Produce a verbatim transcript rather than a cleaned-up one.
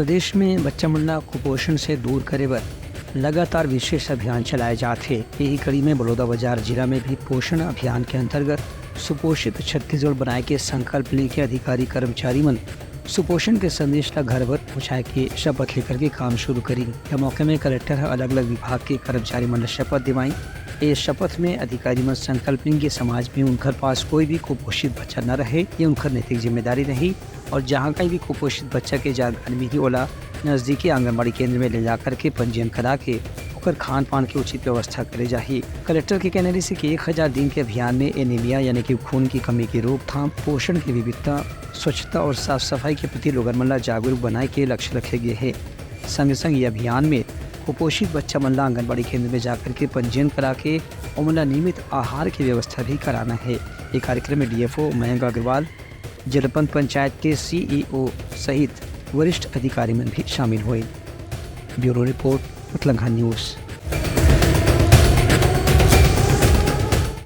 प्रदेश में बच्चा मन ला कुपोषण से दूर करे बर लगातार विशेष अभियान चलाए जात हे। यही कड़ी में बलौदाबाजार जिला में भी पोषण अभियान के अंतर्गत सुपोषित छत्तीसगढ़ बनाए के संकल्प लेके अधिकारी कर्मचारी मन सुपोषण के संदेश ला घर भर पहुंचाए के शपथ लेकर के काम शुरू करी। यह मौके में कलेक्टर ह अलग-अलग विभाग के कर्मचारी मन ला शपथ दिवाई। ये शपथ में अधिकारी मन संकल्प लेंगे, समाज में उनकर पास कोई भी कुपोषित बच्चा न रहे, ये उनकर नैतिक जिम्मेदारी रही और जहां कहीं भी कुपोषित बच्चा के जानकारी मिली, ओला नजदीकी आंगनबाड़ी केंद्र में ले जाकर के पंजीयन करा के ओकर खान पान के उचित व्यवस्था करे जाही। कलेक्टर के कहना रहिस कि एक हजार दिन के अभियान में एनीमिया यानी कि खून की कमी की रोकथाम, पोषण की विविधता, स्वच्छता और साफ सफाई के प्रति लोगन मन ला जागरूक बनाए के लक्ष्य रखे गए हे। संगे संग ये अभियान में कुपोषित बच्चा मन ला आंगनबाड़ी केंद्र में जाकर के पंजीयन करा के ओमन ला नियमित आहार की व्यवस्था भी कराना हे। ये कार्यक्रम में डीएफओ मयंक अग्रवाल, जलपंत पंचायत के सीईओ सहित वरिष्ठ अधिकारी मन भी शामिल हुए। ब्यूरो रिपोर्ट, मतलंघा न्यूज़।